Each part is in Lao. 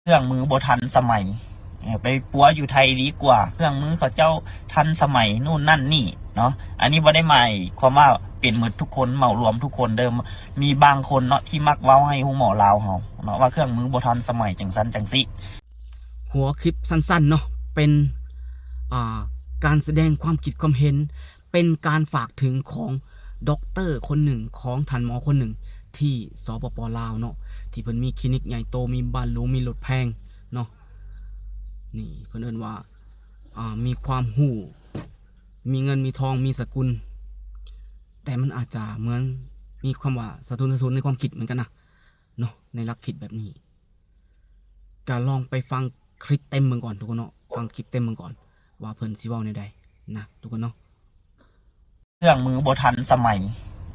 ເຄື່ອງມືບໍ່ທັນສະໄໝ ເອີ ໄປປົວຢູ່ໄທດີກວ່າ ເຄື່ອງມືເຂົາເຈົ້າທັນສະໄໝ ໂນ່ນນັ້ນນີ້ເນາະ. ອັນນີ້ບໍ່ໄດ້ໝາຍຄວາມວ່າເປັນໝົດທຸກຄົນ ເໝົາລວມທຸກຄົນເດີ້ ມີບາງຄົນເນາະທີ່ມັກເວົ້າໃຫ້ໂຮງໝໍລາວເຮົາເນາະ ວ່າເຄື່ອງມືບໍ່ທັນສະໄໝ ຈັ່ງຊັ້ນຈັ່ງຊີ້. ຫົວຄລິບສັ້ນໆເນາະ ເປັນ ອ່າ ການສະແດງຄວາມຄິດຄວາມເຫັນ ເປັນການຝາກເຖິງຂອງດັອກເຕີຄົນໜຶ່ງ ຂອງທ່ານໝໍຄົນໜຶ່ງ ທີ່ ສປປ ລາວເນາະ ທີ່ເພິ່ນມີຄລີນິກໃຫຍ່ໂຕ ມີບ້ານຫຼູ ມີລົດແພງເນາະ. ນີ້ເພິ່ນເອີ້ນວ່າ ອ່າ ມີຄວາມຮູ້ ມີເງິນມີທອງ ມີສະກຸນ ແຕ່ມັນອາດຈະເໝືອນມີຄວາມວ່າສະທຸນສະທຸນໃນຄວາມຄິດເໝືອນກັນນະເນາະ ໃນຫຼັກຄິດແບບນີ້. ກະລອງໄປຟັງຄລິບເຕັມເບິ່ງກ່ອນທຸກຄົນເນາະ ຟັງຄລິບເຕັມເບິ່ງກ່ອນວ່າເພິ່ນຊິເວົ້າແນວໃດນະທຸກຄົນເນາະ. ເຄື່ອງມືບໍ່ທັນສະໄໝ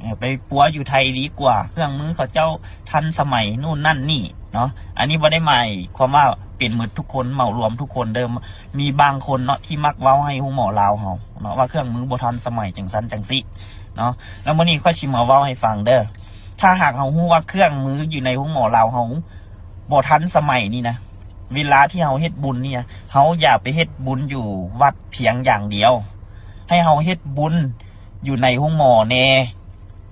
ເອີ ໄປປົວຢູ່ໄທດີກວ່າ ເຄື່ອງມືເຂົາເຈົ້າທັນສະໄໝ ໂນ່ນນັ້ນນີ້ເນາະ. ອັນນີ້ບໍ່ໄດ້ໝາຍຄວາມວ່າເປັນໝົດທຸກຄົນ ເໝົາລວມທຸກຄົນເດີ້ ມີບາງຄົນເນາະທີ່ມັກເວົ້າໃຫ້ໂຮງໝໍລາວເຮົາເນາະ ວ່າເຄື່ອງມືບໍ່ທັນສະໄໝ ຈັ່ງຊັ້ນຈັ່ງຊີ້ເນາະ. ແລ້ວມື້ນີ້ຂ້ອຍຊິມາເວົ້າໃຫ້ຟັງເດີ້ ຖ້າຫາກເຮົາຮູ້ວ່າເຄື່ອງມືຢູ່ໃນໂຮງໝໍລາວເຮົາບໍ່ທັນສະໄໝນີ້ນະ ເວລາທີ່ເຮົາເຮັດບຸນນີ້ນະ ເຮົາຢ່າໄປເຮັດບຸນຢູ່ວັດພຽງຢ່າງດຽວ ໃຫ້ເຮົາເຮັດບຸນຢູ່ໃນໂຮງໝໍແດ່.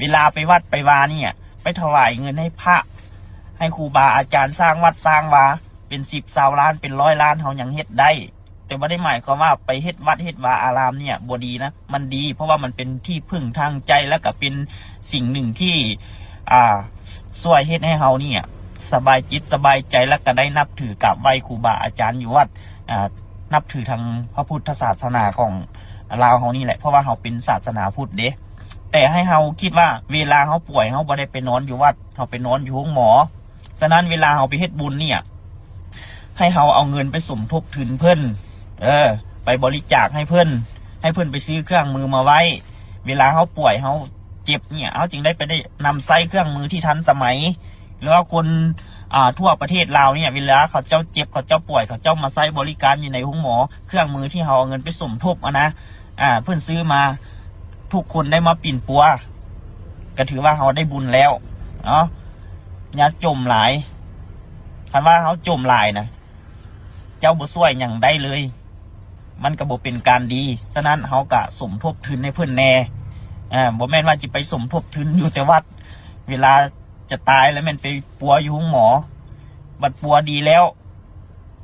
ເວລາໄປວັດໄປວານີ້ ໄປຖວາຍເງິນໃຫ້ພະ ໃຫ້ຄູບາອາຈານ ສ້າງວັດສ້າງວາ ເປັນສິບຊາວລ້ານ ເປັນຮ້ອຍລ້ານ ເຮົາຍັງເຮັດໄດ້. ແຕ່ບໍ່ໄດ້ໝາຍຄວາມວ່າໄປເຮັດວັດເຮັດວາອາລາມນີ້ບໍ່ດີນະ ມັນດີ ເພາະວ່າມັນເປັນທີ່ເພິ່ງທາງໃຈ ແລ້ວກະເປັນສິ່ງໜຶ່ງທີ່ ອ່າ ຊ່ວຍເຮັດໃຫ້ເຮົານີ້ສະບາຍຈິດສະບາຍໃຈ ແລ້ວກະໄດ້ນັບຖືກາບໄຫວ້ຄູບາອາຈານຢູ່ວັດ ອ່າ ນັບຖືທາງພະພຸດທະສາສະໜາຂອງລາວເຮົານີ້ແຫຼະ ເພາະວ່າເຮົາເປັນສາສະໜາພຸດເດ້. ແຕ່ໃຫ້ເຮົາຄິດວ່າເວລາເຮົາປ່ວຍ ເຮົາບໍ່ໄດ້ໄປນອນຢູ່ວັດ ເຮົາໄປນອນຢູ່ໂຮງໝໍ. ສະນັ້ນເວລາເຮົາໄປເຮັດບຸນນີ້ ໃຫ້ເຮົາເອົາເງິນໄປສົມທົບທຶນເພິ່ນ ເອີ ໄປບໍລິຈາກໃຫ້ເພິ່ນ ໃຫ້ເພິ່ນໄປຊື້ເຄື່ອງມືມາໄວ້ ເວລາເຮົາປ່ວຍເຮົາເຈັບນີ້ ເຮົາຈຶ່ງໄດ້ໄປໄດ້ນຳໃຊ້ເຄື່ອງມືທີ່ທັນສະໄໝ. ຫຼືວ່າຄົນ ອ່າ ທົ່ວປະເທດລາວນີ້ ເວລາເຂົາເຈົ້າເຈັບ ເຂົາເຈົ້າປ່ວຍ ເຂົາເຈົ້າມາໃຊ້ບໍລິການຢູ່ໃນໂຮງໝໍ ເຄື່ອງມືທີ່ເຮົາເອົາເງິນໄປສົມທົບຫັ້ນນະ ອ່າ ເພິ່ນຊື້ມາ ທຸກຄົນໄດ້ມາປິ່ນປົວ ກະຖືວ່າເຮົາໄດ້ບຸນແລ້ວເນາະ. ຢ່າຈົ່ມຫຼາຍ ຄັນວ່າເຮົາຈົ່ມຫຼາຍນະ ເຈົ້າບໍ່ຊ່ວຍຫຍັງໄດ້ເລີຍ ມັນກະບໍ່ເປັນການດີ. ສະນັ້ນເຮົາກະສົມທົບທຶນໃຫ້ເພິ່ນແດ່ ອ່າ ບໍ່ແມ່ນວ່າຊິໄປສົມທົບທຶນຢູ່ແຕ່ວັດ ເວລາຈະຕາຍແລ້ວແມ່ນໄປປົວຢູ່ໂຮງໝໍ ບັດປົວດີແລ້ວ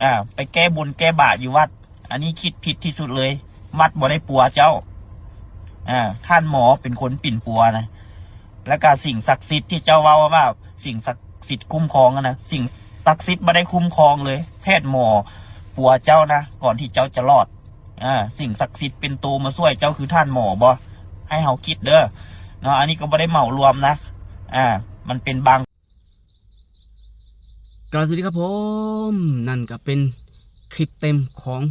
ອ່າ ໄປແກ້ບຸນແກ້ບາບຢູ່ວັດ. ອັນນີ້ຄິດຜິດທີ່ສຸດເລີຍ ວັດບໍ່ໄດ້ປົວເຈົ້າ ອ່າ ທ່ານໝໍເປັນຄົນປິ່ນປົວນະ. ແລ້ວກະສິ່ງສັກສິດທີ່ເຈົ້າເວົ້າວ່າ ສິ່ງສັກສິດຄຸ້ມຄອງຫັ້ນນະ ສິ່ງສັກສິດບໍ່ໄດ້ຄຸ້ມຄອງເລີຍ ແພດໝໍປົວເຈົ້ານະ ກ່ອນທີ່ເຈົ້າຈະລອດ. ອ່າ ສິ່ງສັກສິດເປັນໂຕມາຊ່ວຍເຈົ້າຄືທ່ານໝໍບໍ? ໃຫ້ເຮົາຄິດເດີ້ເນາະ ອັນນີ້ກະບໍ່ໄດ້ເໝົາລວມນະ ອ່າ ມັນເປັນບາງ ກາບສະຫວັດດີຄັບຜົມ ນັ້ນກະເປັນຄລິບເຕັມຂອງ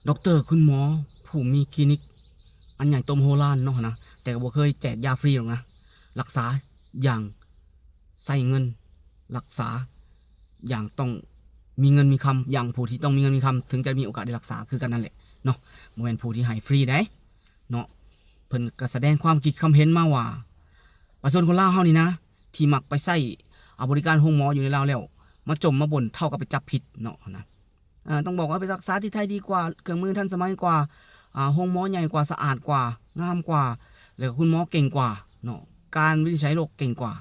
ດັອກເຕີ ຄຸນໝໍ ຜູ້ມີຄລີນິກອັນໃຫຍ່ໂຕມະໂຫລານເນາະນະ ແຕ່ກະບໍ່ເຄີຍແຈກຢາຟຣີດອກນະ ລັກສາຢ່າງໃຊ້ເງິນ ລັກສາຢ່າງຕ້ອງມີເງິນມີຄຳ ຢ່າງຜູ້ທີ່ຕ້ອງມີເງິນມີຄຳ ເຖິງຈະມີໂອກາດໄດ້ລັກສາຄືກັນນັ້ນແຫຼະເນາະ ບໍ່ແມ່ນຜູ້ທີ່ໃຫ້ຟຣີໃດເນາະ. ເພິ່ນກະສະແດງຄວາມຄິດຄວາມເຫັນມາວ່າ ປະຊາຊົນຄົນລາວເຮົານີ້ນະ ທີ່ມັກໄປໃຊ້ ອາ ບໍລິການໂຮງໝໍຢູ່ໃນລາວແລ້ວ ມາຈົ່ມມາບົ່ນເທົ່າກັບໄປຈັບຜິດເນາະນະ. ເອີ ຕ້ອງບອກວ່າໄປຮັກສາທີ່ໄທດີກວ່າ ເຄື່ອງມືທັນສະໄໝກວ່າ ອາ ໂຮງໝໍໃຫຍ່ກວ່າ ສະອາດກວ່າ ງາມກວ່າ ແລ້ວກະຄຸນໝໍເກັ່ງກວ່າເນາະ ການວິນິດໄຈໂລກເກັ່ງກວ່າ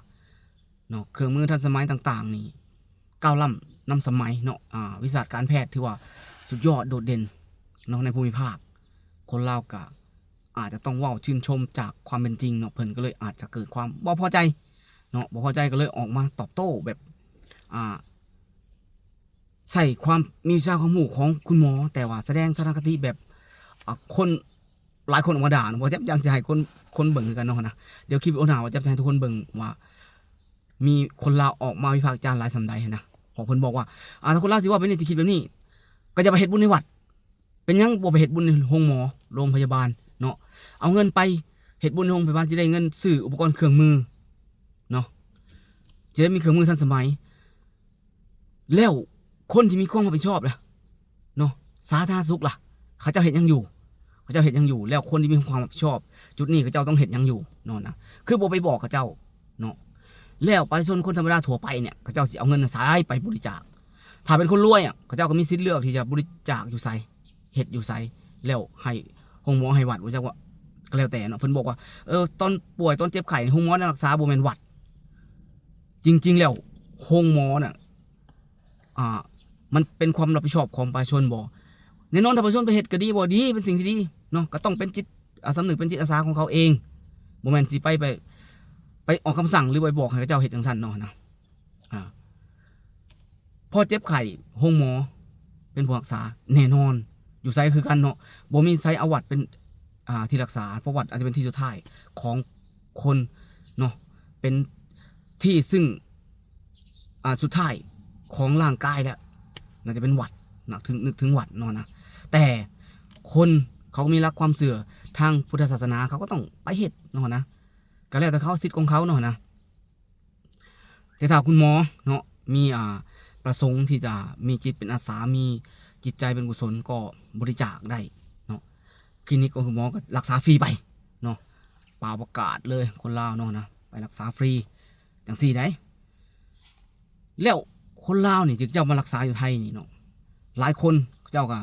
ເນາະ ເຄື່ອງມືທັນສະໄໝຕ່າງໆນີ້ ກ້າວລ້ຳນຳສະໄໝເນາະ ອາ ວິຊາການແພດຖືວ່າສຸດຍອດໂດດເດັ່ນເນາະ ໃນພູມິພາກ. ຄົນລາວກະ ອາດຈະຕ້ອງເວົ້າຊື່ນຊົມຈາກຄວາມເປັນຈິງເນາະ ເພິ່ນກະເລີຍອາດຈະເກີດຄວາມບໍ່ພໍໃຈເນາະ ບໍ່ພໍໃຈກະເລີຍອອກມາຕອບໂຕ້ແບບ ອ່າ ໃຊ້ຄວາມມີວິຊາຄວາມຮູ້ຂອງຄຸນໝໍ ແຕ່ວ່າສະແດງທັດສະນະຄະຕິແບບ ອ່າ ຄົນ ຫຼາຍຄົນອອກມາດ່າເນາະ ບໍ່ຈັກ ຢາກຊິໃຫ້ຄົນ ຄົນເບິ່ງຄືກັນເນາະຫັ້ນນະ. ດຽວຄລິບວິດີໂອໜ້າວ່າຈະໃຫ້ທຸກຄົນເບິ່ງວ່າ ມີຄົນລາວອອກມາວິພາກວິຈານຫຼາຍສ່ຳໃດຫັ້ນນະ ເພາະເພິ່ນບອກວ່າ ອ່າ ຖ້າຄົນລາວຊິເວົ້າແບບນີ້ ຊິຄິດແບບນີ້ ກະຢ່າໄປເຮັດບຸນໃນວັດ ເປັນຫຍັງບໍ່ໄປເຮັດບຸນໃນໂຮງໝໍ ໂຮງພະຍາບານເນາະ ເອົາເງິນໄປເຮັດບຸນໃນໂຮງພະຍາບານ ຊິໄດ້ເງິນຊື້ອຸປະກອນເຄື່ອງມືເນາະ ຊິໄດ້ມີເຄື່ອງມືທັນສະໄໝ. ແລ້ວຄົນທີ່ມີຄວາມຮັບຜິດຊອບລະເນາະ ສາທາລະນະສຸກລະ ເຂົາເຈົ້າເຮັດຫຍັງຢູ່ ເຂົາເຈົ້າເຮັດຫຍັງຢູ່ ແລ້ວຄົນທີ່ມີຄວາມຮັບຜິດຊອບຈຸດນີ້ ເຂົາເຈົ້າຕ້ອງເຮັດຫຍັງຢູ່ເນາະນະ ຄືບໍ່ໄປບອກເຂົາເຈົ້າເນາະ. ແລ້ວປະຊາຊົນຄົນທຳມະດາທົ່ວໄປນີ້ ເຂົາເຈົ້າຊິເອົາເງິນໃສໄປບໍລິຈາກ ຖ້າເປັນຄົນລວຍອະ ເຂົາເຈົ້າກໍມີສິດເລືອກທີ່ຈະບໍລິຈາກຢູ່ໃສ ເຮັດຢູ່ໃສ ແລ້ວໃຫ້ໂຮງໝໍໃຫ້ວັດ ບໍ່ຈັກວ່າ ກໍແລ້ວແຕ່ເນາະ. ເພິ່ນບອກວ່າ ເອີ ຕອນປ່ວຍ ຕອນເຈັບໄຂ້ ໂຮງໝໍນັ້ນລັກສາ ບໍ່ແມ່ນວັດ. ຈິງໆແລ້ວໂຮງໝໍນະ ອ່າ ມັນເປັນຄວາມຮັບຜິດຊອບຂອງປະຊາຊົນບໍ່? ແນ່ນອນ ຖ້າປະຊາຊົນໄປເຮັດກໍດີບໍ່? ດີ ເປັນສິ່ງທີ່ດີເນາະ ກໍຕ້ອງເປັນຈິດ ອາ ສຳນຶກ ເປັນຈິດອາສາຂອງເຂົາເອງ ບໍ່ແມ່ນຊິໄປ ໄປ ໄປອອກຄຳສັ່ງ ຫຼືໄປບອກໃຫ້ເຂົາເຈົ້າເຮັດຈັ່ງຊັ້ນເນາະນະ. ອ່າ ພໍເຈັບໄຂ້ ໂຮງໝໍເປັນຜູ້ຮັກສາແນ່ນອນ ຢູ່ໃສກໍຄືກັນເນາະ ບໍ່ມີໃສເອົາວັດເປັນ ອ່າ ທີ່ຮັກສາ ເພາະວັດອາດຈະເປັນທີ່ສຸດທ້າຍຂອງຄົນເນາະ ເປັນທີ່ຊຶ່ງ ອ່າ ສຸດທ້າຍຂອງຮ່າງກາຍແລ້ວ ໜ້າຈະເປັນວັດ ນະ ເຖິງ ນຶກເຖິງວັດເນາະນະ. ແຕ່ຄົນເຂົາມີຫຼັກຄວາມເຊື່ອທາງພຸດທະສາສະໜາ ເຂົາກໍຕ້ອງໄປເຮັດເນາະນະ ກໍແລ້ວແຕ່ເຂົາ ສິດຂອງເຂົາເນາະນະ. ແຕ່ຖ້າຄຸນໝໍເນາະ ມີ ອ່າ ປະສົງທີ່ຈະມີຈິດເປັນອາສາ ມີຈິດໃຈເປັນກຸສົນ ກໍບໍລິຈາກໄດ້ເນາະ. ຄລີນິກຂອງຄຸນໝໍກໍລັກສາຟຣີໄປເນາະ ປ່າວປະກາດເລີຍ ຄົນລາວເນາະນະ ໄປລັກສາຟຣີ ຈັ່ງຊີ້ໃດ໋. ແລ້ວຄົນລາວນີ້ທີ່ເຈົ້າມາລັກສາຢູ່ໄທນີ້ເນາະ ຫຼາຍຄົນເຂົາເຈົ້າກໍ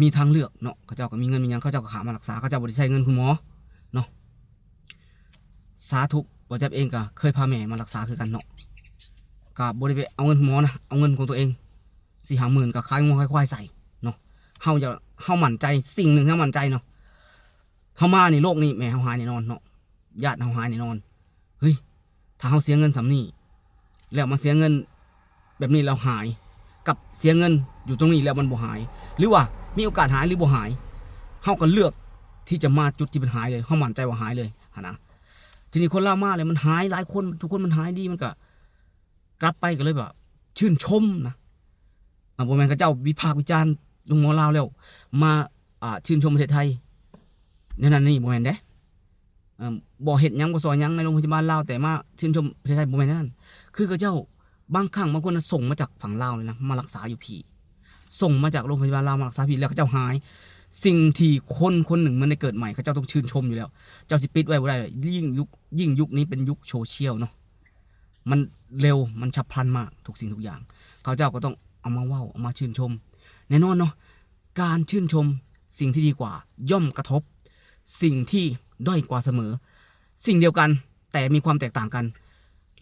ມີທາງເລືອກເນາະ ເຂົາເຈົ້າກໍມີເງິນມີຫຍັງ ເຂົາເຈົ້າກໍຂ້າມມາລັກສາ ເຂົາເຈົ້າບໍ່ໄດ້ໃຊ້ເງິນຄຸນໝໍເນາະ. ສາທຸ ບ່າວແຈັບເອງກໍເຄີຍພາແມ່ມາລັກສາຄືກັນເນາະ ກໍບໍ່ໄດ້ໄປເອົາເງິນຄຸນໝໍນະ ເອົາເງິນຂອງຕົວເອງ ສີ່ຫ້າໝື່ນ ກໍຂາຍງົວຂາຍຄວາຍໃສ່ເນາະ. ເຮົາຢາກ ເຮົາໝັ້ນໃຈ ສິ່ງໜຶ່ງທີ່ເຮົາໝັ້ນໃຈເນາະ ເຮົາມານີ້ ໂລກນີ້ແມ່ເຮົາຫາຍແນ່ນອນເນາະ ຍາດເຮົາຫາຍແນ່ນອນ. ເຮີ້ຍ ຖ້າເຮົາເສຍເງິນສ່ຳນີ້ ແລ້ວມາເສຍເງິນແບບນີ້ແລ້ວຫາຍ ກັບເສຍເງິນຢູ່ຕົງນີ້ແລ້ວມັນບໍ່ຫາຍ ຫຼືວ່າມີໂອກາດຫາຍ ຫຼືບໍ່ຫາຍ ເຮົາກໍເລືອກທີ່ຈະມາຈຸດທີ່ມັນຫາຍເລີຍ ເຮົາໝັ້ນໃຈວ່າຫາຍເລີຍຫັ້ນນະ. ທີນີ້ຄົນລາວມາແລ້ວມັນຫາຍ ຫຼາຍຄົນ ທຸກຄົນມັນຫາຍດີ ມັນກໍ ກັບໄປກໍເລີຍແບບວ່າຊື່ນຊົມນະ ອ່າ ບໍ່ແມ່ນເຂົາເຈົ້າວິພາກວິຈານໂຮງໝໍລາວແລ້ວມາ ອ່າ ຊື່ນຊົມປະເທດໄທ ແນວນັ້ນນີ້ບໍ່ແມ່ນເດ້. ເອີ ບໍ່ເຮັດຫຍັງ ບໍ່ຊ່ອຍຫຍັງໃນໂຮງພະຍາບານລາວ ແຕ່ມາຊື່ນຊົມປະເທດໄທ ບໍ່ແມ່ນແນວນັ້ນ. ຄືເຂົາເຈົ້າ ບາງຄັ້ງບາງຄົນນະ ສົ່ງມາຈາກຝັ່ງລາວເລີຍນະ ມາລັກສາຢູ່ພີ້ ສົ່ງມາຈາກໂຮງພະຍາບານລາວມາລັກສາພີ້ ແລ້ວເຂົາເຈົ້າຫາຍ. ສິ່ງທີ່ຄົນຄົນໜຶ່ງມັນໄດ້ເກີດໃໝ່ ເຂົາເຈົ້າຕ້ອງຊື່ນຊົມຢູ່ແລ້ວ ເຈົ້າຊິປິດໄວ້ບໍ່ໄດ້. ຍິ່ງຍຸກ ຍິ່ງຍຸກນີ້ເປັນຍຸກໂຊຊຽວເນາະ ມັນເລັວ ມັນສັບພລັນມາກ ທຸກສິ່ງທຸກຢ່າງ ເຂົາເຈົ້າກໍຕ້ອງເອົາມາເວົ້າ ເອົາມາຊື່ນຊົມ. ແນ່ນອນເນາະ ການຊື່ນຊົມສິ່ງທີ່ດີກວ່າ ຍ່ອມກະທົບສິ່ງທີ່ດ້ອຍກວ່າສະເໝີ. ສິ່ງດຽວກັນ ແຕ່ມີຄວາມແຕກຕ່າງກັນ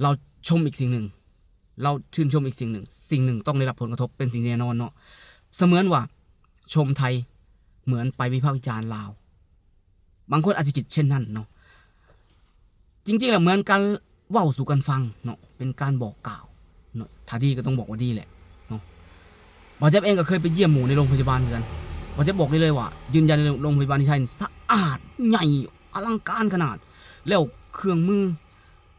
ລາວຊົມອີກສິ່ງໜຶ່ງ ລາວຊື່ນຊົມອີກສິ່ງໜຶ່ງ ສິ່ງໜຶ່ງຕ້ອງໄດ້ຮັບຜົນກະທົບ ເປັນສິ່ງທີ່ແນ່ນອນເນາະ. ສະເໝືອນວ່າຊົມໄທ ເໝືອນໄປວິພາກວິຈານລາວ ບາງຄົນອາດຈະຄິດເຊັ່ນນັ້ນເນາະ. ຈິງໆແລ້ວເໝືອນການເວົ້າສູ່ກັນຟັງເນາະ ເປັນການບອກກ່າວເນາະ ຖ້າດີກໍຕ້ອງບອກວ່າດີແຫຼະເນາະ. ບ່າວແຈັບເອງກໍເຄີຍໄປຢ້ຽມໝູ່ໃນໂຮງພະຍາບານຄືກັນ ບ່າວແຈັບບອກໄດ້ເລີຍວ່າ ຢືນຢັນໃນໂຮງພະຍາບານທີ່ໄທນີ້ ສະອາດ ໃຫຍ່ ອະລັງການຂະໜາດ ແລ້ວເຄື່ອງມື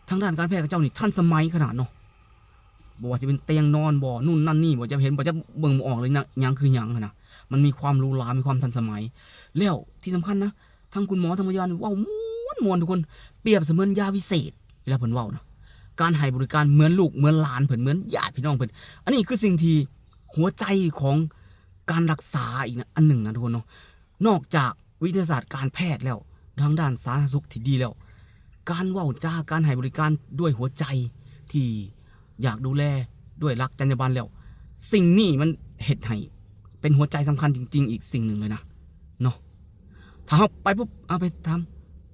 ທາງດ້ານການແພດເຂົາເຈົ້ານີ້ທັນສະໄໝຂະໜາດເນາະ ບໍ່ວ່າຊິເປັນຕຽງນອນບໍ ນູ່ນນັ້ນນີ້ບໍ ຈະເຫັນ ບໍ່ຈະເບິ່ງບໍ່ອອກເລີຍນະ ຫຍັງຄືຫຍັງຫັ້ນນະ. ມັນມີຄວາມຫຼູຫຼາ ມີຄວາມທັນສະໄໝ ແລ້ວທີ່ສຳຄັນນະ ທັງຄຸນໝໍ ທັງພະຍາບານເວົ້າມ່ວນໆ ທຸກຄົນ ປຽບສະເໝືອນຢາວິເສດ ເວລາເພິ່ນເວົ້ານະ ການໃຫ້ບໍລິການເໝືອນລູກເໝືອນຫຼານເພິ່ນ ເໝືອນຍາດພີ່ນ້ອງເພິ່ນ. ອັນນີ້ຄືສິ່ງທີ່ຫົວໃຈຂອງການລັກສາອີກນະ ອັນໜຶ່ງນະ ທຸກຄົນເນາະ. ນອກຈາກວິທະຍາສາດການແພດແລ້ວ ທາງດ້ານສາທາລະນະສຸກທີ່ດີແລ້ວ ການເວົ້າຈາ ການໃຫ້ບໍລິການດ້ວຍຫົວໃຈທີ່ຢາກດູແລ ດ້ວຍຫຼັກຈັນຍາບັນແລ້ວ ສິ່ງນີ້ມັນເຮັດໃຫ້ເປັນຫົວໃຈສຳຄັນຈິງໆ ອີກສິ່ງໜຶ່ງເລີຍນະເນາະ. ຖ້າເຮົາໄປປຸບ ເອົາໄປຖາມ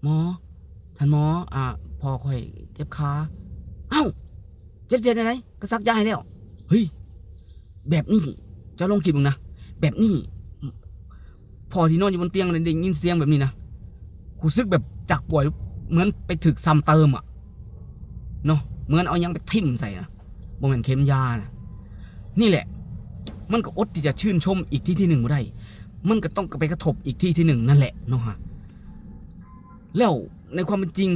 ໝໍ ທ່ານໝໍ ອ່າ ພໍ່ຂ້ອຍເຈັບຂາ. ອ້າວ ເຈັບ ເຈັບແນວໃດ? ກໍສັກຢາໃຫ້ແລ້ວ. ເຮີ້ຍ ແບບນີ້ ເຈົ້າລອງຄິດເບິ່ງນະ ແບບນີ້ ພໍ່ທີ່ນອນຢູ່ບົນຕຽງໄດ້ຍິນສຽງແບບນີ້ນະ ຮູ້ສຶກແບບຈາກປ່ວຍ ເໝືອນໄປຖືກຊ້ຳເຕີມອະເນາະ ເໝືອນເອົາຫຍັງໄປຖິ້ມໃສ່ນະ ບໍ່ແມ່ນເຂັມຢານະ. ນີ້ແຫຼະ ມັນກໍອົດທີ່ຈະຊື່ນຊົມອີກທີ່ ທີ່ໜຶ່ງບໍ່ໄດ້ ມັນກໍຕ້ອງໄປກະທົບອີກທີ່ ທີ່ໜຶ່ງນັ້ນແຫຼະເນາະ. ແລ້ວໃນຄວາມເປັນຈິງ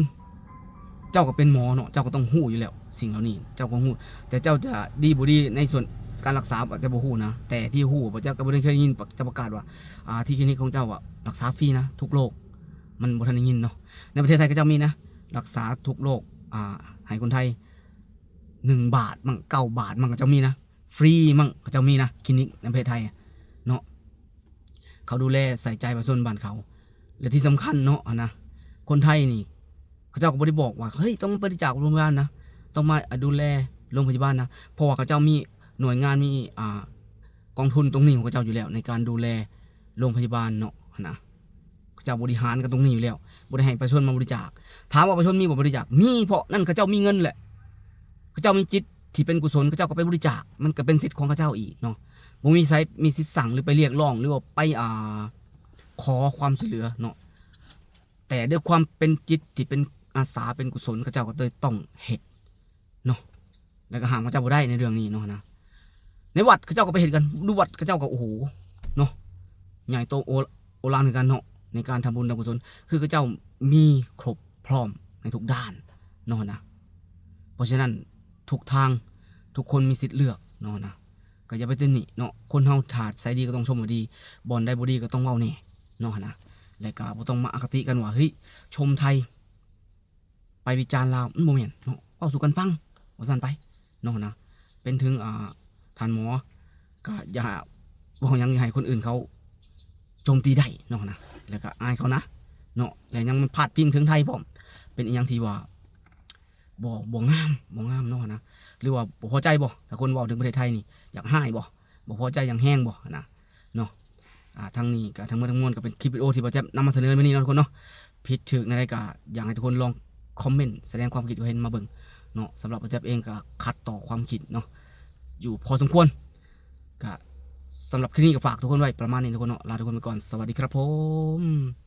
ເຈົ້າກໍເປັນໝໍເນາະ ເຈົ້າກໍຕ້ອງຮູ້ຢູ່ແລ້ວສິ່ງເຫຼົ່ານີ້ ເຈົ້າກໍຮູ້ ແຕ່ເຈົ້າຈະດີບໍ່ດີໃນສ່ວນການລັກສາ ເຈົ້າບໍ່ຮູ້ນະ ແຕ່ທີ່ຮູ້ ເຈົ້າກໍບໍ່ໄດ້ເຄີຍໄດ້ຍິນ ເຈົ້າປະກາດວ່າ ອ່າ ທີ່ຄລີນິກຂອງເຈົ້າອະ ລັກສາຟຣີນະ ທຸກໂລກ ມັນບໍ່ທັນໄດ້ຍິນເນາະ. ໃນປະເທດໄທເຂົາເຈົ້າມີນະ ລັກສາທຸກໂລກ ອ່າ ໃຫ້ຄົນໄທ ໜຶ່ງບາດມັ້ງ ເກົ້າບາດມັ້ງ ເຂົາເຈົ້າມີນະ ຟຣີມັ້ງ ເຂົາເຈົ້າມີນະ ຄລີນິກໃນປະເທດໄທເນາະ. ເຂົາດູແລໃສ່ໃຈປະຊາຊົນບ້ານເຂົາ ແລະທີ່ສຳຄັນເນາະຫັ້ນນະ ຄົນໄທນີ້ ເຂົາເຈົ້າກໍບໍ່ໄດ້ບອກວ່າ ເຮີ້ຍ ຕ້ອງມາບໍລິຈາກໂຮງພະຍາບານນະ ຕ້ອງມາ ອ່າ ດູແລໂຮງພະຍາບານນະ ເພາະວ່າເຂົາເຈົ້າມີ ໜ່ວຍງານມີ ອ່າ ກອງທຶນຕົງນີ້ຂອງເຂົາເຈົ້າຢູ່ແລ້ວ ໃນການດູແລໂຮງພະຍາບານເນາະ ຫັ້ນນະ. ເຂົາເຈົ້າບໍລິຫານກັນຕົງນີ້ຢູ່ແລ້ວ ບໍ່ໄດ້ໃຫ້ປະຊາຊົນມາບໍລິຈາກ. ຖາມວ່າປະຊາຊົນມີບໍ່ບໍລິຈາກ? ມີ, ເພາະນັ້ນເຂົາເຈົ້າມີເງິນແຫຼະ ເຂົາເຈົ້າມີຈິດທີ່ເປັນກຸສົນ ເຂົາເຈົ້າກໍໄປບໍລິຈາກ ມັນກໍເປັນສິດຂອງເຂົາເຈົ້າອີກເນາະ. ບໍ່ມີໃຜມີສິດສັ່ງ ຫຼື ໄປຮຽກຮ້ອງ ຫຼື ວ່າໄປ ອ່າ ຂໍຄວາມຊ່ວຍເຫຼືອເນາະ. ແຕ່ດ້ວຍຄວາມເປັນຈິດທີ່ເປັນອາສາເປັນກຸສົນ ເຂົາເຈົ້າກໍເລີຍຕ້ອງເຮັດເນາະ ແລ້ວກໍຫ້າມເຂົາເຈົ້າບໍ່ໄດ້ໃນເລື່ອງນີ້ເນາະນະ. ໃນວັດເຂົາເຈົ້າກໍໄປເຮັດກັນ ຢູ່ວັດເຂົາເຈົ້າກໍ ໂອ້ໂຫ ເນາະ ໃຫຍ່ໂຕໂອ ໂອລານຄືກັນເນາະ ໃນການທຳບຸນທຳກຸສົນ ຄືເຂົາເຈົ້າມີຄົບພ້ອມໃນທຸກດ້ານເນາະນະ. ເພາະສະນັ້ນທຸກທາງ ທຸກຄົນມີສິດເລືອກເນາະນະ. ກໍຢ່າໄປຕຳໜິເນາະ ຄົນເຮົາຖ້າໃສດີກໍຕ້ອງຊົມວ່າດີ ບ່ອນໃດບໍ່ດີກໍຕ້ອງເວົ້າແດ່ເນາະນະ. ແລະກໍບໍ່ຕ້ອງມາອະຄະຕິກັນວ່າ ເຮີ້ຍ ຊົມໄທ ໄປວິຈານລາວ ມັນບໍ່ແມ່ນເນາະ ເວົ້າສູ່ກັນຟັງວ່າຊັ້ນໄປເນາະນະ. ເປັນເຖິງ ອ່າ ທ່ານໝໍ ກໍຢ່າເວົ້າຫຍັງໃຫ້ຄົນອື່ນເຂົາໂຈມຕີໄດ້ເນາະນະ ແລ້ວກໍອາຍເຂົານະເນາະ ແລ້ວຍັງມາພາດພິງເຖິງໄທພ້ອມ ເປັນອີ່ຫຍັງທີ່ວ່າ ບໍ່ ບໍ່ງາມ ບໍ່ງາມເນາະນະ. ຫຼືວ່າບໍ່ພໍໃຈບໍ່ ຖ້າຄົນເວົ້າເຖິງປະເທດໄທນີ້ ຢາກຮ້າຍບໍ່ ບໍ່ພໍໃຈຢ່າງແຮງບໍ່ນະເນາະ. ອ່າ ທັງນີ້ກໍທັງໝົດທັງມວນກໍເປັນຄລິບວິດີໂອທີ່ບ່າວແຈັບນຳມາສະເໜີໃນມື້ນີ້ເນາະທຸກຄົນເນາະ. ຜິດຖືກແນວໃດກໍຢາກໃຫ້ທຸກຄົນລອງຄອມເມັນສະແດງຄວາມຄິດເຫັນມາເບິ່ງເນາະ. ສຳລັບບ່າວແຈັບເອງກໍຂັດຕໍ່ຄວາມຄິດເນາະ ຢູ່ພໍສົມຄວນ. ກໍສຳລັບຄລິບນີ້ກໍຝາກທຸກຄົນໄວ້ປະມານນີ້ທຸກຄົນເນາະ. ລາທຸກຄົນໄປກ່ອນ ສະຫວັດດີຄັບຜົມ.